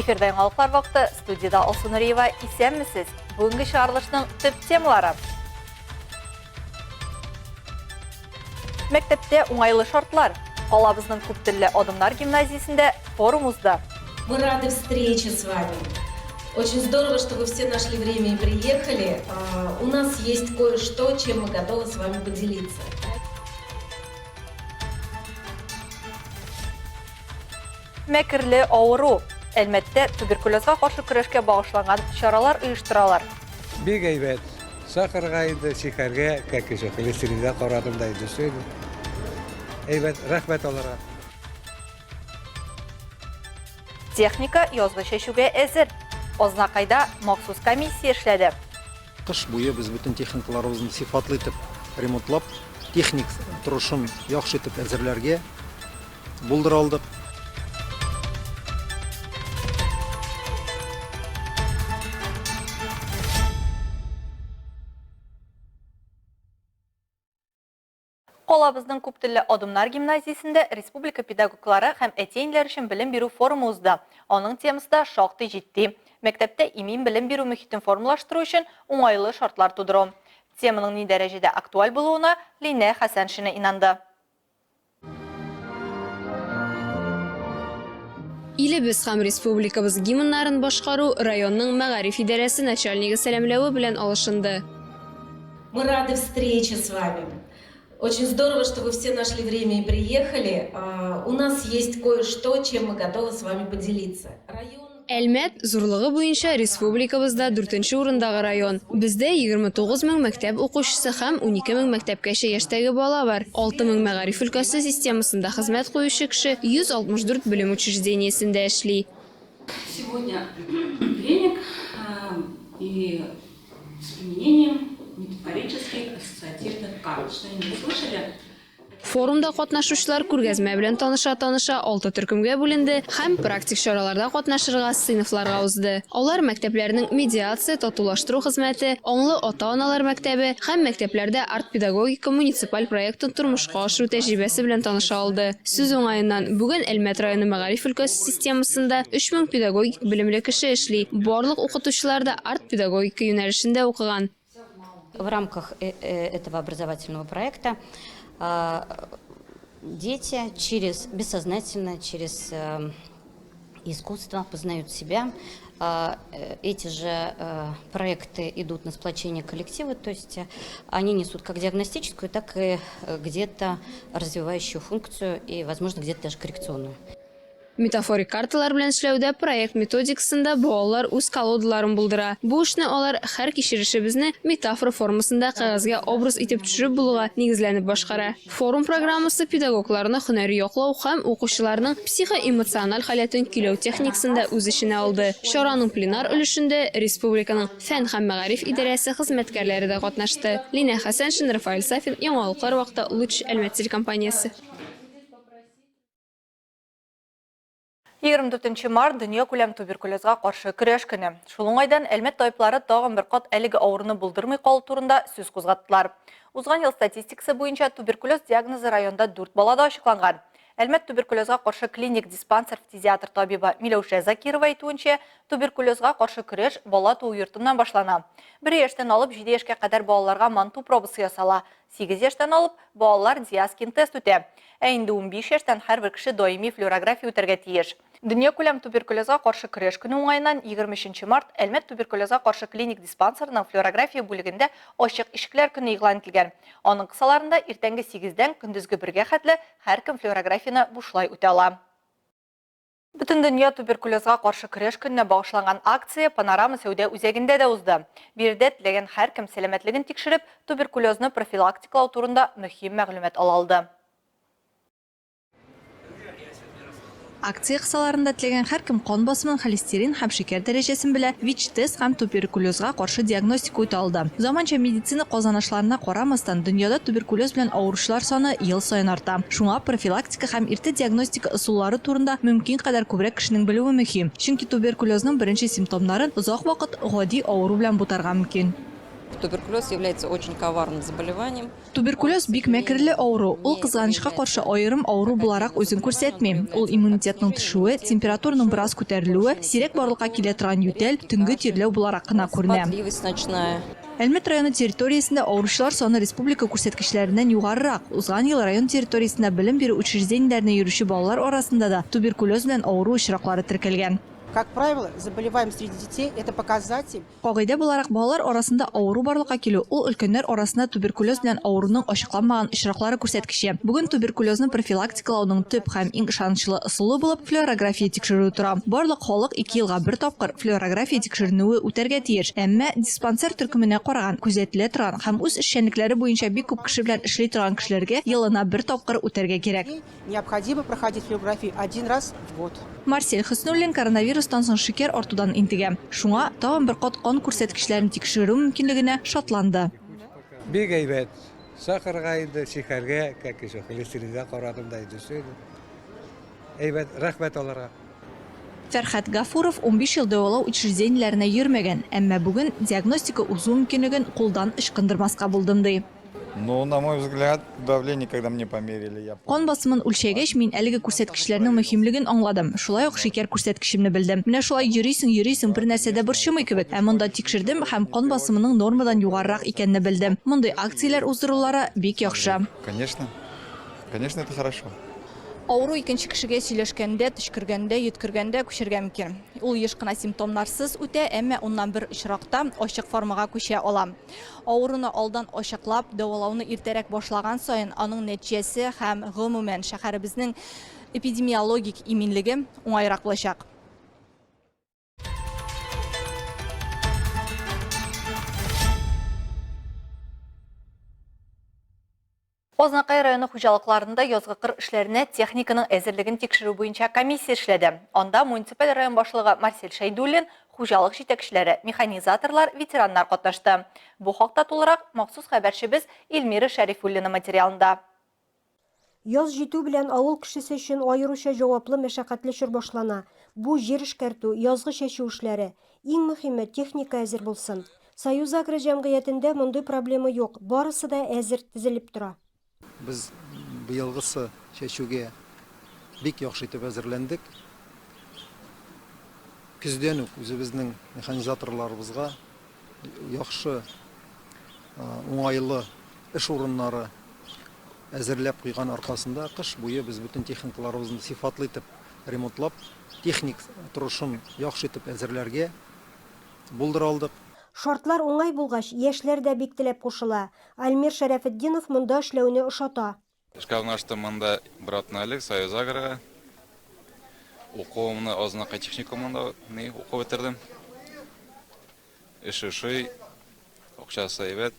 Эфирда яңалыклар вакыты, студиядә Алсу Нуриева. Исәнмесез! Бүгенге чыгарылышның төп темалары. Мәктәптә уңайлы шартлар. Калабызның күптелле Адымнар гимназиясендә форум узды. Мы рады встрече с вами. Очень здорово, что вы все нашли время и приехали. У нас есть кое-что, чем мы готовы с вами поделиться. Мәкерле авыру. Әлмәттә туберкулезга каршы көрәшкә багышланган чаралар оештыралар. Бик әйбәт. Сахарга инде, шикәргә, как еще, холестеринга карадым да инде, все инде. Әйбәт, рәхмәт аларга. Техника язгы чәчүгә әзер. Азнакайда махсус комиссия эшләде. Кыш буе без бөтен техникаларыбызны сыйфатлы итеп ремонтлап, техник торышын яхшы итеп әзерләргә булдыра алдык. Калабызның күптелле Адымнар гимназиясендә республика педагоглары һәм әти-әниләр өчен белем бирү форумы узды. Аның темасы да шактый җитди, мәктәптә имин белем бирү мохитен формалаштыру өчен уңайлы шартлар тудыру. Теманың ни дәрәҗәдә актуаль булуына Линә Хәсәншина инанды. Илебез һәм республикабыз гимннарын башкару районның мәгариф идарәсе начальнигы сәламләве белән алышынды. Мы рады встрече с вами. Очень здорово, что вы все нашли время и приехали. У нас есть кое-что, чем мы готовы с вами поделиться. Район Әлмәт, зурлыгы буенча республикабызда дүртенче урындагы район. Бездә 29 мең мәктәп укучысы һәм 12 мең мәктәпкәчә яшьтәге бала бар. 6 мең мәгариф өлкәсе системасында хезмәт куючы кеше 164 белем учреждениесендә эшли. Сегодня тренинг и с применением метафорических ассоциативных карт. Что-нибудь слышали? Форумда катнашучылар күргәзмә белән таныша-таныша алты төркемгә бүленде һәм практик чараларда катнашырга сыйныфларга узды. Алар мәктәпләрнең медиация, татулаштыру хезмәте, аңлы ата-аналар мәктәбе һәм мәктәпләрдә арт-педагогика муниципаль проектын тормышка ашыру тәҗрибәсе белән таныша алды. Сүз уңаеннан, бүген Әлмәт районы мәгариф өлкәсе системасында 3000 педагогик белемле кеше эшли, барлык укытучылар да арт-педагогика юнәлешендә укыган. В рамках э, э, этого образовательного проекта дети через бессознательно, через э, искусство познают себя. Эти же проекты идут на сплочение коллектива, то есть они несут как диагностическую, так и где-то развивающую функцию и, возможно, где-то даже коррекционную. Метафорик карталар белән эшләүдә проект методикасында балалар үз колодаларын булдыра. Бу эшне алар һәр кичерешебезне метафора формасында кәгазьгә образ итеп төшереп булуга нигезләнеп башкара. Форум программасы педагогларны һөнәри яклау һәм укучыларның психоэмоциональ халәтен көйләү техникасын да үз эченә алды. Чараның пленар өлешендә республиканың фән һәм мәгариф идарәсе хезмәткәрләре дә катнашты. Линә Хәсәншин, Рафаэль Сафин, Яңалыклар вакыты, Луч, Әлмәт телекомпаниясе. 24 март дөньякүләм туберкулезга каршы көрәш көне. Шул уңайдан Әлмәт табиблары тагын бер кат әлеге авыруны булдырмый калу турында сүз кузгаттылар. Узган ел статистикасы буенча туберкулез диагнозы районда 4 балада ачыкланган. Әлмәт туберкулезга каршы клиник диспансер фтизиатр табибы Миләүшә Закирова әйтүенчә, туберкулезга каршы көрәш бала туу йортыннан башлана. Бер яшьтән алып 7 яшькә кадәр балаларга манту пробасы ясала. 8 яшьтән алып, балалар диаскин-тест үтә. Ә инде 15 яшьтән һәрбер кеше даими флюорография үтәргә тиеш. Дөньякүләм туберкулезга каршы көрәш көне уңаеннан 23 нче март Әлмәт туберкулезга каршы клиник диспансерының флюорография бүлегендә Ачык ишекләр көне игълан ителгән. Аның кысаларында иртәнге сигездән көндезге бергә хәтле һәркем флюорографияне бушлай үтә ала. Бөтендөнья туберкулезга каршы көрәш көненә багышланган акция Панорама сәүдә үзәгендә дә узды. Биредә теләгән һәркем сәламәтлеген тикшереп, туберкулезны профилактикалау турында мөһим мәгълүмат ала алды. Акция кысаларында теләгән һәркем кан басымын, холестерин һәм шикәр дәрәҗәсен белә, ВИЧ-тест һәм туберкулезга каршы диагностика үтә алды. Заманча медицина казанышларына карамастан, дөньяда туберкулез белән авыручылар саны ел саен арта. Шуңа профилактика һәм иртә диагностика ысуллары турында мөмкин кадәр күбрәк кешенең белүе мөһим, чөнки туберкулезның беренче симптомнарын озак вакыт гади авыру белән бутарга мөмкин. Туберкулез является очень коварным заболеванием. Туберкулез бик мәкерле авыру. Ул, кызганычка каршы, аерым авыру буларак үзен күрсәтми. Ул иммунитетның төшүе, температураның бераз күтәрелүе, сирәк барлыкка килә торган ютәл, төнге тирләү буларак кына күренә. Потливость ночная. Әлмәт районы территориясендә авыручылар саны республика күрсәткечләреннән югарырак. Узган ел район территориясендә белем бирү учреждениеләренә йөрүче балалар арасында да туберкулез белән авыру очраклары теркәлгән. Как правило, заболеваемость среди детей – это показатель. Кагыйдә буларак, балалар арасында авыру барлыкка килү, ул өлкәннәр арасында туберкулез белән авыруның ачыкланмаган очраклары күрсәткече. Бүген туберкулезны профилактикалауның төп һәм иң ышанычлы ысулы булып флюорография тикшерүе тора. Барлык халык ике елга бер тапкыр флюорография тикшеренүе үтәргә тиеш. Әмма диспансер төркеменә караган, күзәтелә торган һәм үз эшчәнлекләре буенча бик күп кеше белән эшли торган кешеләргә елына бер тапкыр үтәргә кирәк. Необходимо проходить флюорографию один раз в год. Марсель Хөснуллин коронавирустан соң шикәр артудан интегә. Шуңа тагын бер кат кан күрсәткечләрен тикшерү мөмкинлегенә шатланды. Бик әйбәт. Сахарга инде, шикәргә, как еще, холестеринга карадым да инде, все инде. Әйбәт, рәхмәт аларга. Фәрхәт Гафуров 15 ел дәвалау учреждениеләренә йөрмәгән, әмма бүген диагностика узу мөмкинлеген кулдан ычкындырмаска булдым, ди. Ну, на мой взгляд, давление, когда мне померили, я Кан басымын үлчәгәч, мин әлеге күрсәткечләрнең мөһимлеген аңладым. Шулай ук шикәр күрсәткечемне белдем. Менә шулай йөрисең, йөрисең, бер нәрсә дә борчымый кебек. Ә монда тикшердем һәм кан басымының нормадан югарырак икәнне белдем. Мондый акцияләр уздырулары бик яхшы. Конечно. Конечно, это хорошо. Авыру икенче кешегә сөйләшкәндә, төчкергәндә, йөткергәндә күчергә мөмкин. Ул еш кына симптомнарсыз үтә, әмма уннан бер очракта ачык формага күчә ала. Авыруны алдан ачыклап, дәвалауны иртәрәк башлаган саен аның нәтиҗәсе һәм, гомумән, шәһәребезнең эпидемиологик иминлеге уңайрак булачак. Азнакай районы хуҗалыкларында язгы кыр эшләренә техниканың әзерлеген тикшерү буенча комиссия эшләде. Анда муниципаль район башлыгы Марсель Шәйдуллин, хуҗалык җитәкчеләре, механизаторлар, ветераннар катнашты. Бу хакта тулырак махсус хәбәрчебез Эльмира Шәрифуллина материалында. Яз җитү белән авыл кешесе өчен аеруча җаваплы, мәшәкатьле чор башлана. Бу, җир эшкәртү, язгы чәчү эшләре. Иң мөһиме, техника әзер булсын. Союзагро җәмгыятендә мондый проблема юк, барысы да әзер, тезелеп тора. Без быелгысы чәчүгә бик яхшы итеп әзерләндек. Көздән үк үзебезнең механизаторларыбызга яхшы, уңайлы эш урыннары әзерләп куйган аркасында кыш буе без бөтен техникаларыбызны сыйфатлы итеп ремонтлап, техник торышын яхшы итеп әзерләргә булдыра алдык. Шартлар уңай булгач, яшьләр дә бик теләп кушыла. Альмир Шәрәфетдинов монда эшләүне ошата. Эшкә урнаштым монда бер атна элек, Союзагрога. Укуымны Азнакай техникумында укып бетердем. Эш ошый, акчасы әйбәт.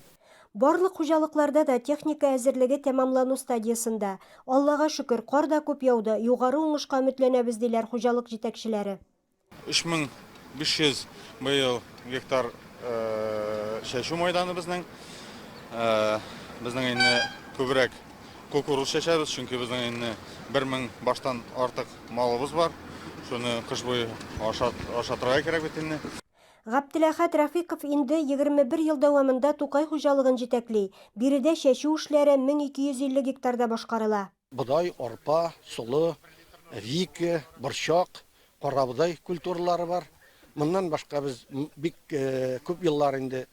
Барлык хуҗалыкларда да техника әзерлеге тәмамлану стадиясендә. Аллага шөкер, кар да күп яуды, югары уңышка өметләнәбез, диләр хуҗалык җитәкчеләре. 3500 быел гектар чәчү майданы безнең. Безнең инде күбрәк кукуруз чәчәбез, чөнки безнең инде 1000 баштан артык малыбыз бар. Шуны кыш буе ашатырга кирәк бит инде. Габделәхәт Рафиков инде 21 ел дәвамында Тукай хуҗалыгын җитәкли. Биредә чәчү эшләре 1250 гектарда башкарыла. Бодай, арпа, солы, вика, борчак, карабодай культуралары бар. Моннан башка без бик күп еллар инде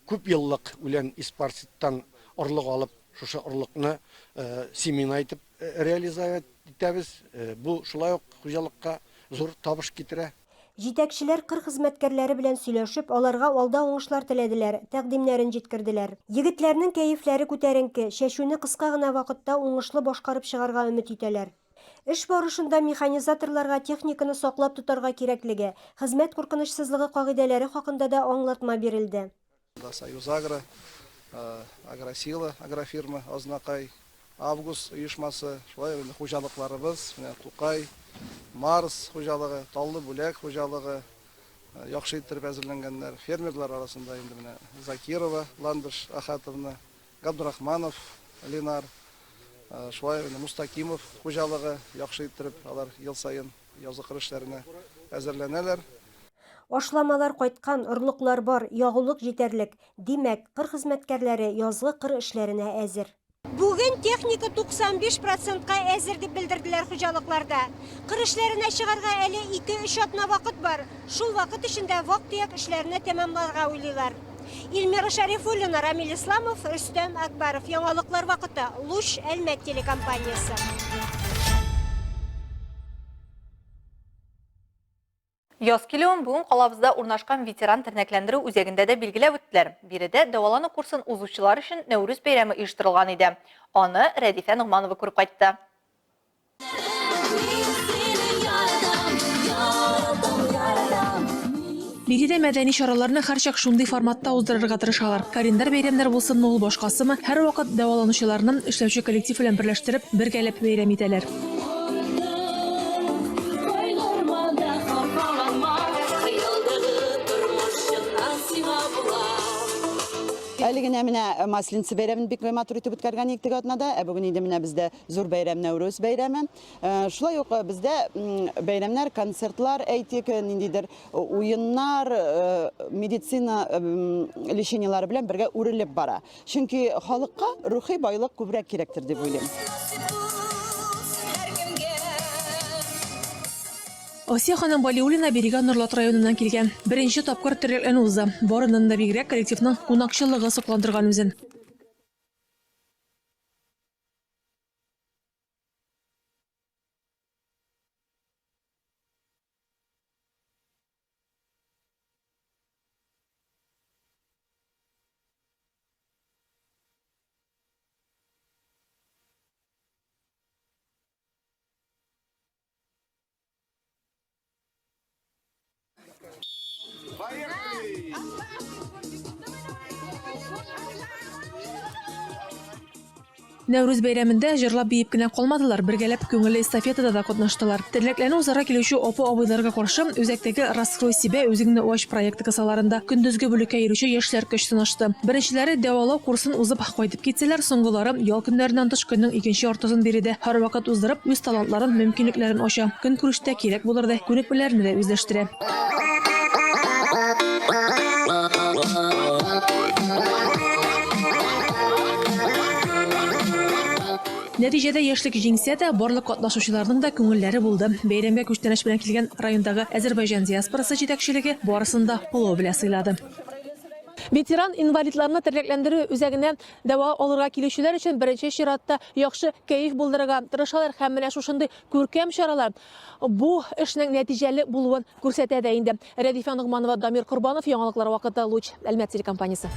күп еллык үлән Испарситтан орлык алып, шушы орлыкны семена итеп реализовать итәбез. Бу шулай ук хуҗалыкка зур табыш китерә. Җитәкчеләр кыр хезмәткәрләре белән сөйләшеп, аларга алда уңышлар теләделәр, тәкъдимнәрен җиткерделәр. Егетләрнең кәефләре күтәренке, чәчүне кыска гына вакытта уңышлы башкарып чыгарга өмет итәләр. Эш барышында механизаторларга техниканы саклап тотарга кирәклеге, хезмәт куркынычсызлыгы кагыйдәләре хакында да аңлатма бирелде. Союзагро, Агросила агрофирма, Азнакай, Август оешмасы, шулай ук инде хуҗалыкларыбыз, менә Тукай, Марс хуҗалыгы, Таллы Бүләк хуҗалыгы яхшы иттереп әзерләнгәннәр. Фермерлар арасында инде менә Закирова Ландыш Ахатовна, Габдрахманов Ленар, шулай ук инде Мустакимов хуҗалыгы яхшы иттереп алар ел саен язгы кыр эшләренә әзерләнәләр. Ашламалар кайткан, орлыклар бар, ягулык җитәрлек. Димәк, кыр хезмәткәрләре язгы кыр эшләренә әзер. Бүген техника 95 процентка әзер, дип белдерделәр хуҗалыкларда. Кыр эшләренә чыгарга әле ике-өч атна вакыт бар. Шул вакыт эчендә вак-төяк эшләрне тәмамларга уйлыйлар. Эльмира Шәрифуллина, Рамил Исламов, Рөстәм Акбаров. Яңалыклар вакыты. Луч, Әлмәт телекомпаниясе. Яз килүен бүген калабызда урнашкан ветеран тернәкләндерү үзәгендә дә билгеләп үттеләр. Биредә дәвалану курсын узучылар өчен Нәүрүз бәйрәме оештырылган иде. Аны Рәдифә Ногманова күреп кайтты. Биредә мәдәни чараларны һәрчак шундый форматта уздырырга тырышалар. Календарь бәйрәмнәр булсынмы ул, башкасымы, һәрвакыт дәваланучыларны эшләүче коллектив белән берләштереп, бергәләп бәйрәм итәләр. Әле генә менә Масленица бәйрәмен бик матур итеп үткәргән идек теге атнада. Ә бүген инде менә бездә зур бәйрәм Нәүрүз бәйрәме. Шулай ук бездә бәйрәмнәр, концертлар әйтик, ниндидер уеннар, медицина лечениелары белән бергә үрелеп бара. Чөнки халыкка рухи байлык күбрәк кирәктер дип уйлыйм. Асия ханым Валиуллина бирегә Норлат районыннан килгән. Беренче тапкыр тернәкләнү узды. Барыннан да бигрәк коллективның кунакчыллыгы сокландырган үзен. Нәүрүз бәйрәмендә җырлап-биеп кенә калмадылар, бергәләп күңелле эстафетада да катнаштылар. Тернәкләнү узарга килүче апа-абыйларга каршы үзәктәге Раскрой себя, үзеңне ач проекты кысаларында көндезге бүлеккә йөрүче яшьләр көч сынашты. Беренчеләре дәвалау курсын узып кайтып китсәләр, соңгылары ял көннәреннән тыш көннең икенче яртысын биредә һәрвакыт уздырып, үз талантларын, мөмкинлекләрен ача, көнкүрештә кирәк булырдай күнекмәләрне дә үзләштерә. Нәтиҗәдә яшьлек җиңсә дә, барлык катнашучыларның да күңелләре булды. Бәйрәмгә күчтәнәч белән килгән райондагы Әзербайҗан диаспорасы җитәкчелеге барысын да пылау белән сыйлады. Ветеран инвалидларны тернәкләндерү үзәгенә дәва алырга килүчеләр өчен беренче чиратта яхшы кәеф булдырырга тырышалар һәм менә шушындый күркәм чаралар бу эшнең нәтиҗәле булуын күрсәтә дә инде. Рәдифә Ногманова, Дамир Корбанов, Яңалыклар вакыты, Луч, Әлмәт телекомпаниясе.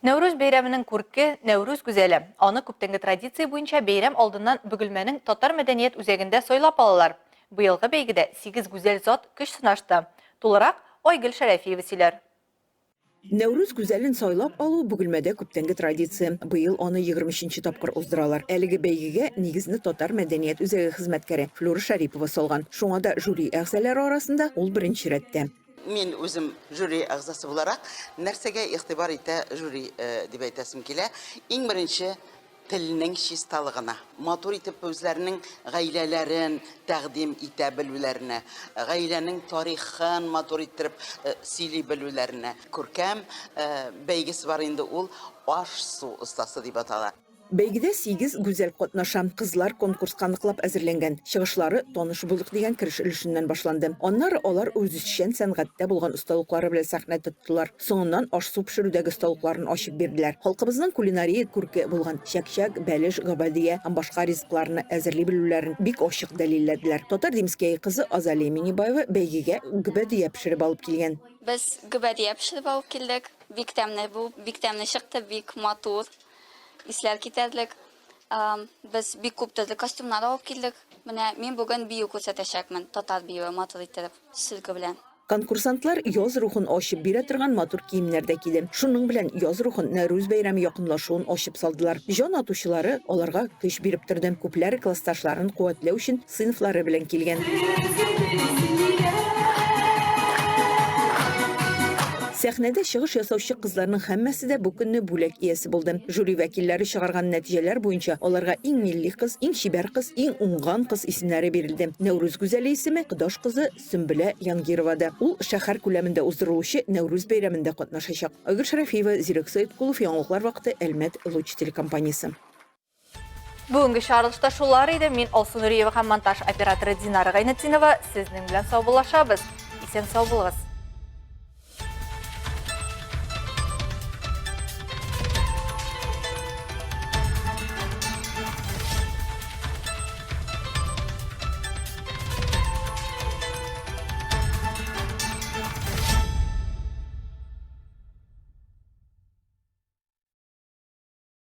Нәүрүз бәйрәменең күрке, Нәүрүз гүзәле. Аны күптәнге традиция буенча бәйрәм алдыннан Бөгелмәнең Татар мәдәният үзәгендә сайлап алалар. Быелгы бәйгедә сигез гүзәл зат көч сынашты. Тулырак Айгөл Шәрәфиева сөйләр. Нәүрүз гүзәлен сайлап алу Бөгелмәдә күптәнге традиция. Быел аны 23 нче тапкыр уздыралар. Әлеге бәйгегә нигезне Татар мәдәният үзәге хезмәткәре Флюра Шәрипова салган. Шуңа да жюри әгъзалары арасында ул беренче рәттә. Мин үзем жюри әгъзасы буларак, нәрсәгә игътибар итә жюри дип әйтәсем килә. Иң беренче телнең чисталыгына, матур итеп үзләренең гаиләләрен тәкъдим итә белүләренә, гаиләнең тарихын матур иттереп сөйли белүләренә. Күркәм бәйгесе бар инде ул, аш-су остасы дип атала. Бәйгедә сигез гүзәл катнаша. Кызлар конкурска ныклап әзерләнгән. Чыгышлары Таныш булыйк дигән кереш өлешеннән башланды. Аннары алар үзешчән сәнгатьтә булган осталыклары белән сәхнә тоттылар. Соңыннан аш-су пешерүдәге осталыкларын ачып бирделәр. Халкыбызның кулинария күрке булган чәк-чәк, бәлеш, гөбәдия һәм башка ризыкларны әзерли белүләрен бик ачык дәлилләделәр. Татар Димскәе кызы Азалия Минибаева бәйгегә гөбәдия пешереп алып килгән. Без гөбәдия пешереп алып килдек. Бик тәмле бу, бик тәмле чыкты, бик матур. Исләр китәрлек. Без бик күп төрле костюмнар алып килдек. Менә мин бүген бию күрсәтәчәкмен, татар биюе, матур иттереп, сөлге белән. Конкурсантлар яз рухын ачып бирә торган матур киемнәрдә киде. Шуның белән яз рухын, Нәүрүз бәйрәме якынлашуын ачып салдылар. Җан атучылары аларга көч биреп торды. Күпләр классташларын куәтләү өчен сыйныфлары белән килгән. Сәхнәдә чыгыш ясаучы кызларның һәммәсе дә бу көнне бүләк иясе булды. Жюри вәкилләре чыгарган нәтиҗәләр буенча аларга Иң милли кыз, Иң чибәр кыз, Иң уңган кыз исемнәре бирелде. Нәүрүз гүзәле исеме Кодаш кызы Сөмбелә Янгировада. Ул шәһәр күләмендә уздырылучы Нәүрүз бәйрәмендә катнашачак. Айгөл Шәрәфиева, Зирәк Сәеткулов, Яңалыклар вакыты, Әлмәт, Луч телекомпаниясе. Бүгенге чыгарылышта шулар иде. Мин Алсу Нуриева һәм монтаж операторы Динара Гайнетдинова сезнең белән саубуллашабыз. Исән сау булыгыз.